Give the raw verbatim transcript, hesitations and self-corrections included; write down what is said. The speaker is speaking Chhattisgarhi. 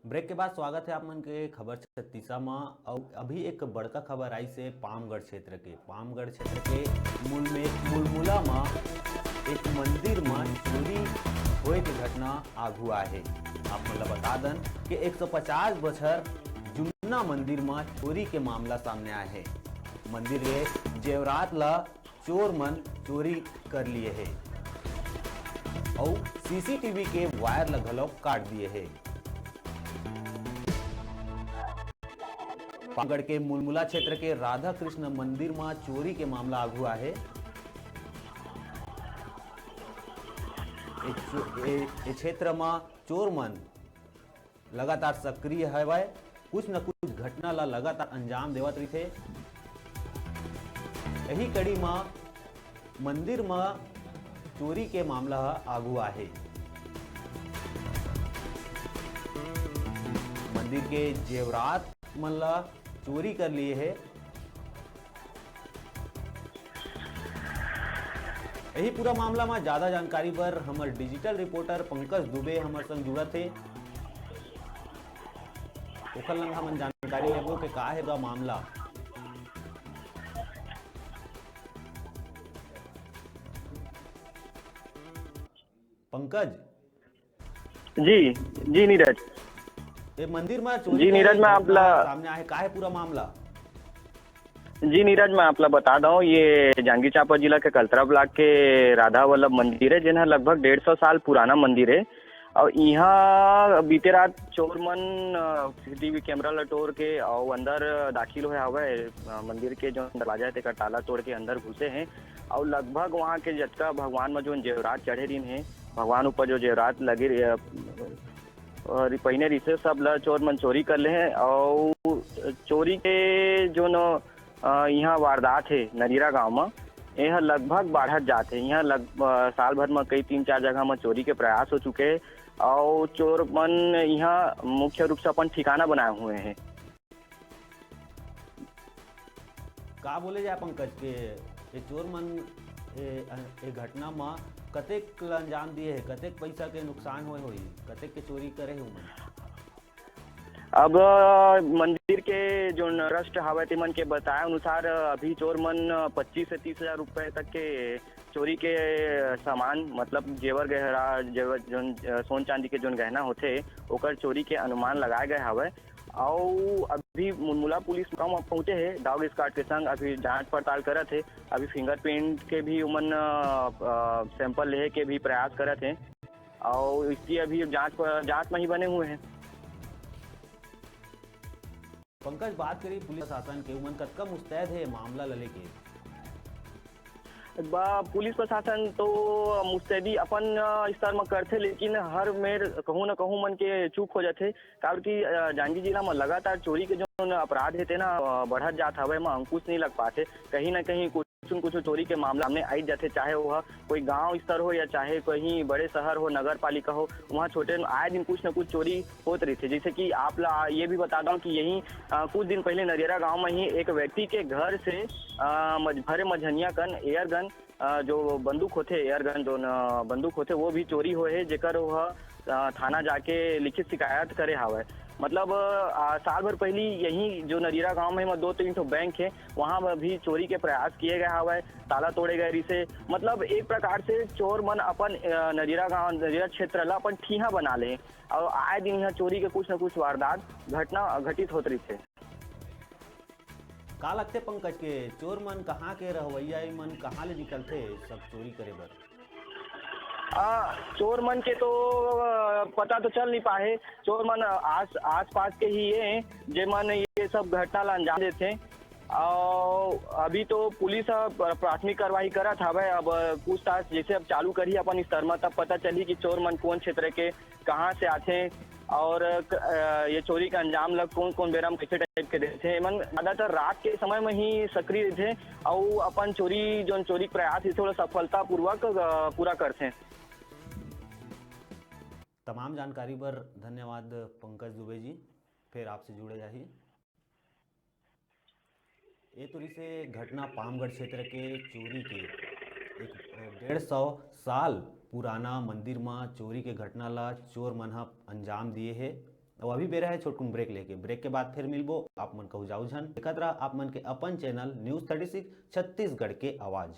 ब्रेक के बाद स्वागत हे आप मन के खबर छत्तीसा म। अउ अभी एक बड़का खबर आइस हे पामगढ़ क्षेत्र के। पामगढ़ क्षेत्र के मुलमे-, मुलमुला म एक मंदिर म चोरी होए के घटना आघू आए हे। आप मन ल बता दन कि एक सौ पचास बछर जुन्ना मंदिर म चोरी के मामला सामने आए हे। मंदिर के जेवरात ल चोर मन चोरी कर लिए हे अउ सीसीटीवी के वायर ल घलो काट दिए हे। पामगढ़ के मुलमुला क्षेत्र के राधा कृष्ण मंदिर म चोरी के मामला आघू आहे। ए चो-, ए, ए क्षेत्र म चोर मन लगातार सक्रिय हवय, कुछ न कुछ घटना ला लगातार अंजाम देवत रहिथे। यही कड़ी म मंदिर म चोरी के मामला ह आगू आहे। मंदिर के जेवरात मन ला चोरी कर लिए हे। यही पूरा मामला म ज्यादा जानकारी बर हमर डिजिटल रिपोर्टर पंकज दुबे हमर संग जुड़त हे। ओकर लंग हमन जानकारी लेबो के का हे पूरा मामला। पंकज। जी, जी नीरज। ये मंदिर में चोरी जी के नीरज, मैं आप घटना ला सामने आए, का है पूरा मामला? जी नीरज, मैं आप ला बता दऊं, ये जांजगीर चांपा जिला के कलतरा ब्लॉक के राधा वल्लभ मंदिर है, जेन ह लगभग डेढ़ सौ साल पुराना मंदिर है। और यहाँ बीते रात चोर मन, अ, सीसीटीवी कैमरा ला टोर के और अंदर दाखिल होए हवय, अ, मंदिर के जो दरवाजा है, तेकर ताला तोड़ के अंदर घुसे हैं। और लगभग वहाँ के जतका भगवान में जो जेवरात चढ़े रहिन है, भगवान ऊपर जो जेवरात लगे रहे, अ, और पहिने रहिसे, सब ला चोर मन चोरी कर ले हैं। और चोरी के जो न, अ, यहाँ वारदात है नरीरा गांव में, यह लगभग बाढ़त जात है। यहाँ लग-, अ, साल भर में कई तीन चार जगह में चोरी के प्रयास हो चुके हैं और चोर मन यहाँ मुख्य रूप से अपन ठिकाना बनाए हुए हैं। का बोले जाए पंकज के ये चोर मन ए, ए घटना म कतेक ल अंजाम दिए हे, कतेक पैसा के नुकसान होए होही, कतेक के चोरी करे हे उमन? अब, अ, मंदिर के जो ट्रस्ट हवय, तेमन के बताए अनुसार, अ, अभी चोर मन, अ, पच्चीस से तीस हजार रुपए तक के चोरी के, अ, सामान, मतलब जेवर गहरा, जेवर, जोन, अ, सोन चांदी के जोन गहना होथे, ओकर चोरी के अनुमान लगाए गए हवय। अउ अभी मुलमुला पुलिस गांव म पहुंचे हे, डॉग स्क्वाड के संग अभी जांच पड़ताल करत हे। अभी फिंगरप्रिंट के भी उमन, अ, अ, सैंपल लेहे के भी प्रयास करत हे। अउ इसकी अभी जांच प-, जांच में ही बने हुए हैं। पंकज, बात करी पुलिस प्रशासन के, उमन कतका मुस्तैद हे मामला ल लेके? बा-, पुलिस प्रशासन तो मुस्तैदी अपन, अ, स्तर म करथे, लेकिन हर मेर कहूँ न कहूँ मन के चूक हो जाथे, काबर कि, अ, जांजगीर जिला म लगातार चोरी के जोन अपराध हे, तेन ह, अ, बढ़त जात हवय, एमा अंकुश नहीं लग पाथे। कहीं न कहीं कुछ न कुछ चोरी के मामला सामने आई जाथे, चाहे वो ह कोई गांव स्तर हो या चाहे कहीं बड़े शहर हो, नगर पालिका हो, वहाँ छोटे आए दिन कुछ न कुछ चोरी होत रहिथे। जैसे कि आप ला ये भी बता दूं कि यही, अ, कुछ दिन पहले नरियरा गांव में ही एक व्यक्ति के घर से, अ, मझ-, भरे मझनिया कन एयर गन, अ, जो बंदूक होथे, एयर गन जो न, बंदूक होथे, वो भी चोरी होए हे, जेकर वो ह, अ, थाना जाके लिखित शिकायत करे हावय। मतलब, अ, साल भर पहली यही जो नरियरा गांव में म दो तीन ठो बैंक हे, वहां म भी चोरी के प्रयास किए गए हावय, ताला तोड़े गए रिसे। मतलब एक प्रकार से चोर मन अपन, अ, नरियरा गांव, नरियरा क्षेत्र ला अपन ठीहा बना ले। अउ आए दिन यहाँ चोरी के कुछ न कुछ वारदात घटना घटित होत रहिथे। का लगथे पंकज के चोर मन कहाँ के रहवैया, ए मन कहाँ ले निकलथे सब चोरी करे बर? आ, चोर मन के तो, आ, पता तो चल नहीं पाए। चोर मन आस, आसपास के ही ये हैं, जे मन ये सब घटना ला अंजाम देथे। और अभी तो पुलिस ह प्राथमिक कार्रवाई करत हवय। अब पूछताछ जैसे अब चालू करही अपन स्तर म, तब पता चलही कि चोर मन कौन क्षेत्र के, कहाँ से आथे और क-, अ, ये चोरी के अंजाम ल कौन-कौन बेरा म कैसे टाइप के देथे। एमन ज्यादातर रात के समय में ही सक्रिय रहिथे अउ अपन चोरी, जोन चोरी के प्रयास रहिथे, ओला सफलतापूर्वक, अ, पूरा करथे। तमाम जानकारी बर धन्यवाद पंकज दुबे जी, फिर आपसे जुड़े जाही। ए तो रिसे घटना पामगढ़ क्षेत्र के चोरी के। एक डेढ़ सौ साल पुराना मंदिर म चोरी के घटना ला चोर मन ह अंजाम दिए हे। अब अभी बेरा है छोटकुन ब्रेक लेके। ब्रेक के बाद फिर मिलबो। आप मन कहू जाऊ झन, देखत रहा आप मन के अपन channel news thirty six Chhattisgarh के आवाज़।